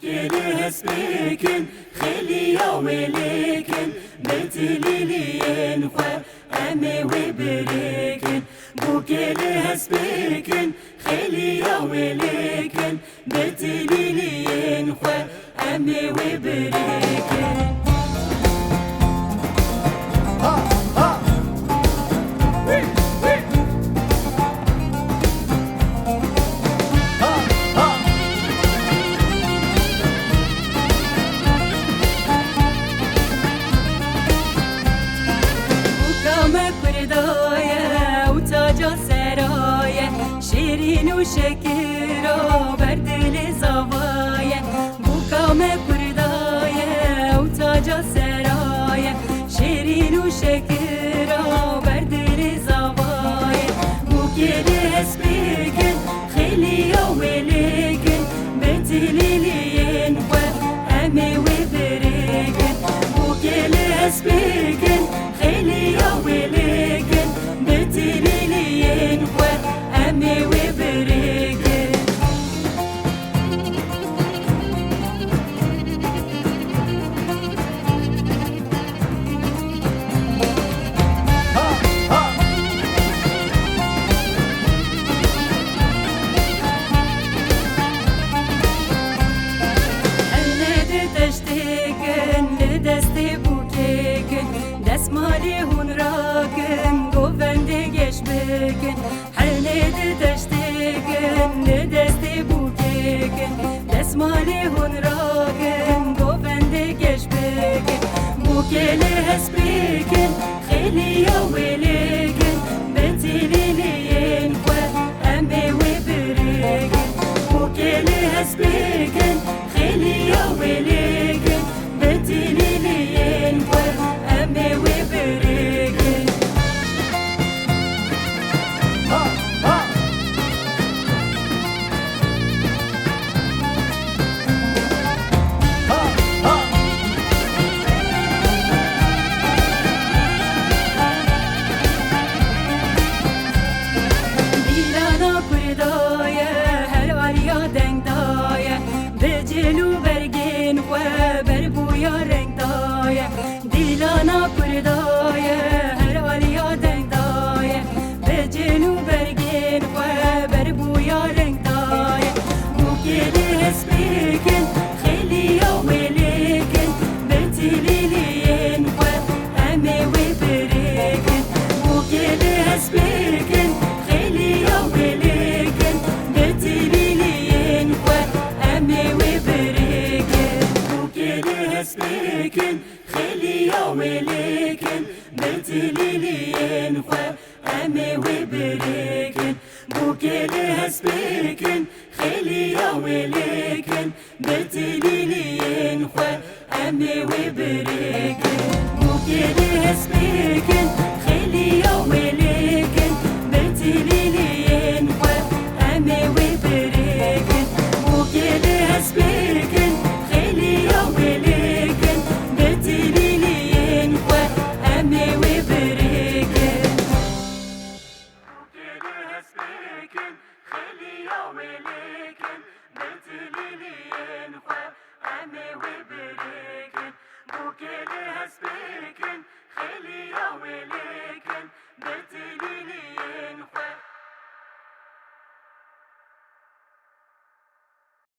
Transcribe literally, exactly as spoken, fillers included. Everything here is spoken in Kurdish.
Kê li hespêkin, xêliya wê lêkin, bi tilîliyên xwe em ê wê birêkin. Bûkê li hespêkin, xêliya wê lêkin, bi tilîliyên xwe em ê wê birêkin. Ha, ha. Wî, wî. Ha, ha. Bûka me Kurda ye û taca sera ye, şêrîn û şekira ber dilê zava ye. Bûka me Kurda ye û taca sera ye, şêrîn û şekira ber dilê zava ye. Bûkê li hespêkin, xêliya wê lêkin, bi tilîliyên xwe em ê wê birêkin. Bûkê li hespêkin, xêliya wê lêkin, bi tilîliyên xwe em ê wê birêkin. Hene di teştêkin, li destê bûkêkin, destmalê hûn rakin, govendê geş bikin. Hene di teştêkin, li destê bûkêkin, destmalê hûn rakin, govendê geş bikin. Bûkê li hespêkin, xêliya wê lêkin, bi tilîliyên xwe em ê wê birêkin. Bûkê li hespêkin, xêliya wê lêkin, bi tilîliyên xwe em ê wê birêkin. Ha, ha. Ha, ha. Dîlana Kurda ye, her aliya deng daye, bi cil û bergên xwe ber bûya reng daye. Dîlana Kurda ye, her aliya deng daye, bi cil û bergên xwe ber bûya reng daye. Bûkê li hespêkin, xêliya wê lêkin, bi tilîliyên xwe em ê wê birêkin. Bûkê li hespêkin, xêliya wê lêkin, bi tilîliyên xwe em ê wê birêkin. Bûkê li hespêkin, xêliya wê lêkin, bi tilîliyên xwe em ê wê birêkin. Bûkê li hespêkin, xêliya wê lêkin, bi tilîliyên xwe em ê wê birêkin. Bûkê li hespêkin, xêliya wê lêkin, bi tilîliyên xwe em ê wê birêkin. Bûkê li hespêkin, xêliya wê lêkin, bi tilîliyên xwe em ê wê birêkin. Bûkê li hespêkin, xêliya wê lêkin, bi tilîliyên xwe em ê wê birêkin. Bûkê li hespêkin, xêliya wê lêkin,